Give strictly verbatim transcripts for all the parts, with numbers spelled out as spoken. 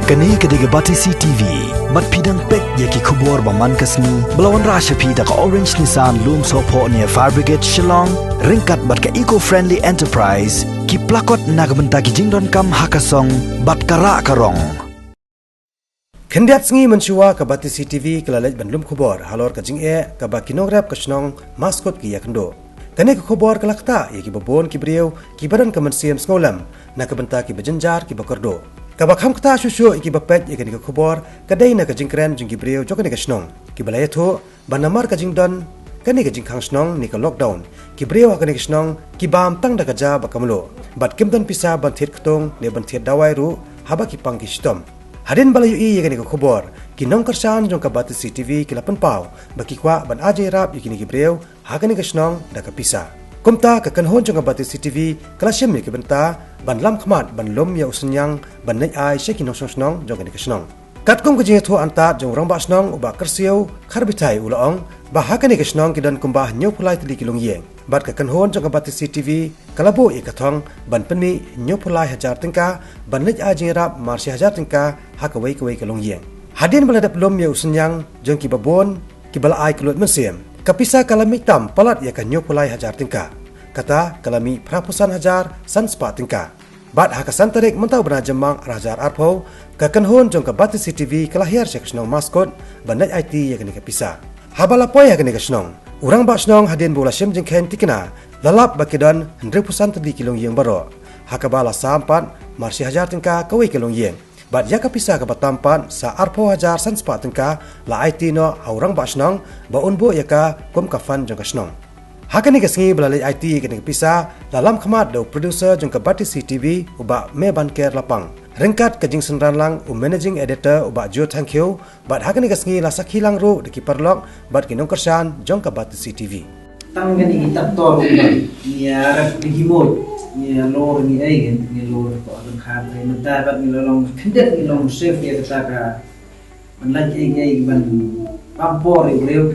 Kane ka dei ka Batesi T V. Bad phi dang peit ïa ki khubor ba man ka sngi ba la wanrah sha phi da ka Orange Nissan Lumsohphoh near Fire Brigade Shillong, ryngkat bad ka Eco Friendly Enterprise, ki plakot na ka bynta ki jingdonkam ha ka song bad ka rah ka rong. Khyndiat sngi mynshuwa ka Batesi T V ka la leit ban lum khubor halor ka jingeh kaba ki nongrep ka shnong Maskut ki ïakynduh. Kane ka khubor ka la ktah ïa kiba bun ki briew kiba don ka mynsiem sngewlem na ka bynta kiba jynjar kiba kyrduh. Kaba kham ktah shuh shuh ïa kiba peit ïa kane ka khubor ka dei na ka jingkren jong ki briew jong kane ka shnong, kiba la ïathuh ba namar ka jingdon kane ka jingkhang shnong ne ka lockdown, ki briew ha kane ka shnong ki bam tang da ka ja bad ka mluh, bad kim don pisa ban thied ktung ne ban thied dawai ruh haba ki pang ki shitom. Hadien ba la ïohi ïa kane ka khubor, ki nongkyrshan jong ka Batesi T V ki la pynpaw ba ki kwah ban ai jingïarap ïa kine ki briew ha kane ka shnong da ka pisa. Kumta ka kynhun jong ka Batesi T V ka la shim ïa ki bynta ban lam khmat ban lum ïa u synñiang ban leit ai sha ki nongshong shnong jong kane ka shnong. Katkum ka jingïathuh antad jong u Rangbah Shnong u Bah Kyrsiew Kharbithai, u la ong ba ha kane ka shnong ki don kumba hynñiewphew lai tylli ki longïing. Bad ka kynhun jong ka Batesi T V ka la buh ïa ka thong ban pynmih hynñiewphew lai hajar tyngka ban leit ai jingïarap mar shi hajar tyngka ha kawei kawei ka longïing. Hadien ba la dep lum ïa u synñiang jong kiba bun kiba la ai kylluid mynsiem, ka pisa ka la mih tam palat ïa ka hynñiewphew lai hajar tyngka. Kata ka la mih phraphew san hajar san spah tyngka. Bad ha ka san tarik mynta u bnai Jymmang ar hajar arphew, ka kynhun jong ka Batesi T V ka la hiar sha ka shnong Maskut ban leit aiti ïa kane ka pisa. Haba la poi ha kane ka shnong, u Rangbah Shnong hadien ba u la shim jingkheiñ thikna, la lap ba ki don hynriewphew san tylli ki longïing baroh, ha kaba la sam pat mar shi hajar tyngka kawei ka longïing. Bad ïa ka pisa kaba tam pat sa arphew hajar san spah tyngka la aiti noh ha u Rangbah Shnong ba un buh ïa ka kum ka fund jong ka shnong. Ha kane ka sngi ba la leit aiti ïa kane ka pisa, la lam khmat da u producer jong ka Batesi T V, u Bah Mebanker Lapang, ryngkat ka jingsynran lang u managing editor u Bah Jo Thangkhiew, bad ha kane ka sngi la sakhi lang ruh da ki paralok bad ki nongkyrshan jong ka Batesi T V. Tang kane ki tractor ruh ngi ïarap da ki mut, ngi lor ngi ei, ngi lor ko akan khan ei, mynta bad ngi la long khyndiat, ngi long safe ïa kata ka ban lait ei ei ban pam por ïa u briew.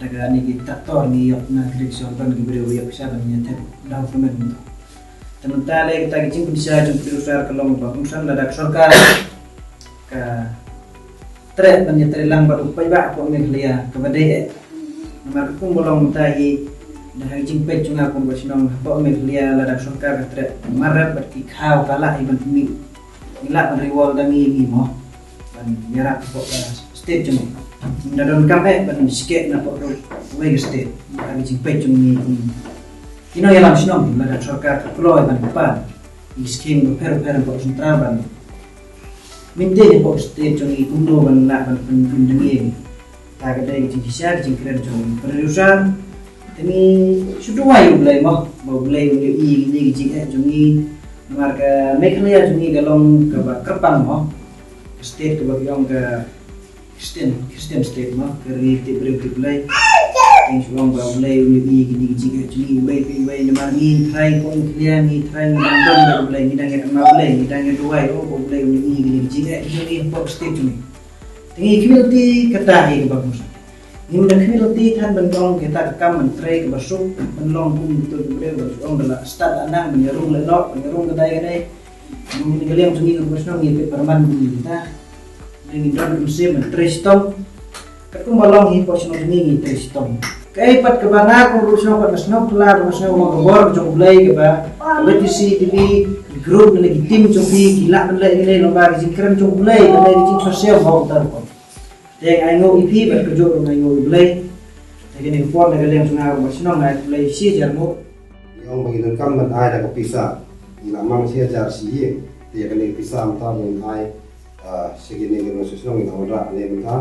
Da kane ki tractor ngi ïoh na kredit sha ban ki briew ïoh sha ban ïa thep down payment. Te mynta lei kata ki jingpynshai jong ki sorkar ka long ba kumsan lada ka sorkar ka treh ban ïatreilang bad u paidbah hapoh Meghalaya kaba dei eh. Namar ka kum ba long mynta hi, da ha ka jingpeit jong nga kum ka shnong hapoh Meghalaya, lada ka sorkar ka treh ban marep bad ki khaw ka lah hi ban pynmih, ngi lah ban riwol da ngi ngi mo ban ïarap hapoh ka state jong ngi. Ngi da donkam eh ban shikeh na hapoh kawei ka state. Ha ka jingpeit jong ngi kum ki nongïalam shnong, lada ka sorkar ka kloi ban pan ïa ki skim bapher bapher hapoh central ban mynta hapoh state jong ngi kumno ban lah ban pynpyndengi. Ta ka dei ka jingshisha ka jingkren jong ngi. Para riewshan, te ngi shu duwai ïa U Blei mo, ba U Blei un ïohi ïa kine ki jingeh jong ngi. Namar ka Meghalaya jong ngi ka long kaba kyrpang mo, ka state kaba ki ong ka Christian, Christian state mo, ka ri tip briew tip Blei. Ngi shu ong ba U Blei un ïohi ïa kine ki jingeh jong ngi uwei pa uwei, namar ngi trai kum khlieh, ngi trai ngi dang don bad U Blei, ngi dang ïa kynmaw U Blei, ngi dang ïa duwai, oh, ba U Blei un ïohi ïa kine ki jingeh jong ngi hapoh state jong ngi. Te ngi khmih lynti kata hi kaba kumsa. Ngim da khmih lynti than ban long kita ka kam ban trei kaba suk, ban long kum uto u briew ba shu ong da la stad da nang ban ïarung lehnoh, ban ïarung ka dei ka dei. Ngin ka liang jong ngi kaba shnong ngi peit paraman kum kita. Ngi don ka mynsiem ban trei shitom. Katkum ba long hi hapoh shnong jong ngi ngi trei shitom. Kaei pat kaba nga kum ruh shnong pat nga shnong khlad, nga shnong kum ka bor jong U Blei kaba, kaba T C T V, ki group ne ki team jong phi ki lah ban leh ïa kine, long ba ka jingkren jong U Blei, ban leh ka jingpyrshah mo uta ruh. Te nga ainguh ïa phi bad kajuh ruh nga ainguh ïa U Blei. Te kane ka por na ka liang jong nga kum ka shnong nga ai U Blei shi hajar nguh. Ngi ong ba ngi donkam ban ai da ka pisa. Ngi la mang shi hajar shi ïing. Te ïa kane ka pisa mynta ba ngin ai, ah, sha kine ki nongshong shnong ngi la wanrah kane mynta.